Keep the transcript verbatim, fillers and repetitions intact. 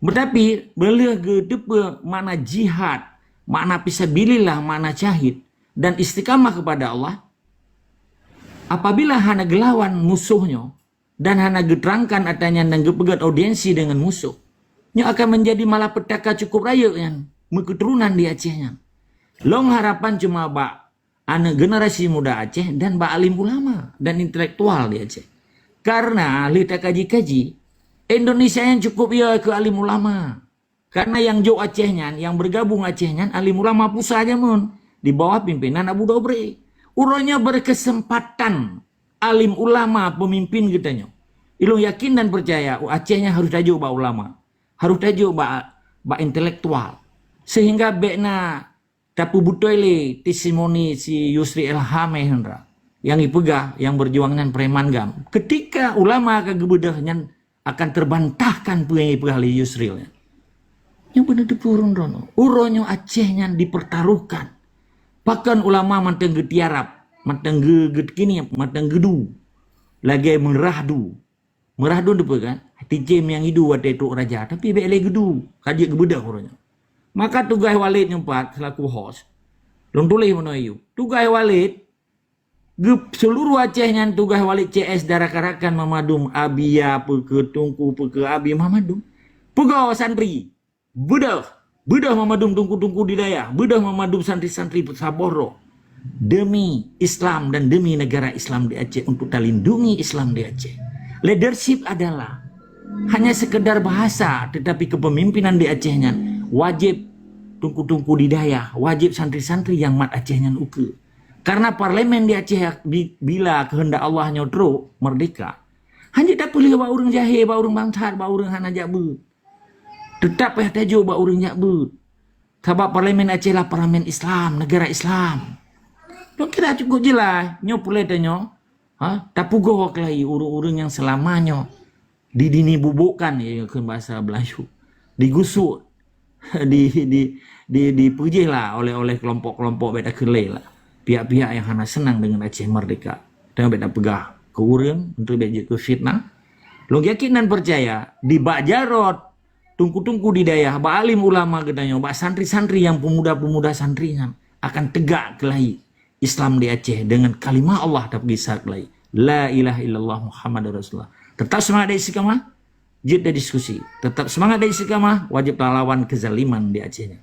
Tetapi, beuleuh geuteupeue makna jihad, makna fisabilillah, makna syahid, dan istiqamah kepada Allah, apabila hana geulawan musoh nyoe dan hana geuterangkan atra nyan dan geupeugét audiensi deungon musoh, nyoe akan menjadi malapetaka cukup rayeuk nyan, meuketurunan di Aceh nyan. Lôn harapan cuma bak aneuk generasi muda Aceh dan bak alim ulama dan intelektual di Aceh. Karena lheueh takaji-kaji, Indonesia nyan cukup ya keu alim ulama. Karena nyang jok Aceh nyan, nyang bergabung Aceh nyan, alim ulama pusat jameun di bawah pimpinan Abu Dobre. Uroe nyoe berkesempatan alim ulama pemimpin geutanyoe. Ilôn yakin dan percaya, Aceh nyan harus tajok bak ulama, harus tajok bak, bak intelektual. Sehingga bék na tapeubutôi lé testimoni si Yusri El Hameh Hendra, nyang ipeugah nyang berjuang nyan preman gam. Ketika ulama ka geubeudoh nyan akan terbantahkan peue nyang ipeugah lé Yusril nyan. Nyoe beuneuteupeu ureuëng droeneuh. Uroe nyoe Aceh nyan dipertaruhkan. Pakon ulama mantong geutiarab, mantong geu-, geukini, mantong geudu. Lagée meurah du. Meurah du teupeue kan? Tijém nyang idu watée trok raja, tapi bék lé geudu, ka jeuet geubeudoh uroe nyoe. Maka tugaih Walid nyoe pat selaku host. Lôn tuléh meunoe yue. Tugaih Walid, geup-, seuluruh Aceh nyan tugaih Walid C S dan rakan-rakan Mamadum, Abi ya, peue keu Teungku, peue keu Abi Mamadum. Peugoe santri. Beudôh, beudôh Mamadum teungku-teungku di dayah, beudôh Mamadum santri-santri saboh droe. Demi Islam dan demi negara Islam di Aceh, untuk talindungi Islam di Aceh. Leadership adalah hanya sekedar bahasa, tetapi kepemimpinan di Aceh nyan wajib teungku-teungku di dayah, wajib santri-santri nyang mat Aceh nyan ukeue. Karena parlemen di Aceh bi-, bila keuheundak Allah nyoe trok merdeka, hana tapeuleueh bak ureuëng jahé, bak ureuëng bangsat, bak ureuëng hana jak beuet. Teutap payah tajok bak ureuëng jak beuet. Sabab parlemen Aceh lah parlemen Islam, negara Islam. Nyoe kira cukup jeulaih. Nyoe peureulée tanyoe, ha, tapeugoe keulayi ureuëng-ureuëng nyang seulama nyoe di-, dinibubukkan, ya, kheun bahasa Melayu, digusuk, di, di, di, dipeujéh lah oleh, oleh kelompok-kelompok bék takheun lé lah. Pihak-pihak nyang hana seunang deungon Aceh merdeka. Teuma bék tapeugah keu ureuëng, untuk bék jeuet keu fitnah. Lôn yakin dan percaya, di bak jaroe teungku-teungku di dayah, bak alim ulama geutanyoe, bak santri-santri nyang peumuda-peumuda santri nyan akan teugak keulayi Islam di Aceh deungon kalimah Allah tapeugisa keulayi. La ilaha illallah Muhammadur Rasulullah. Teutap seumangat dan istiqamah, jeuet dan diskusi. Teutap seumangat dan istiqamah, wajéb talawan keuzaliman di Aceh nyan.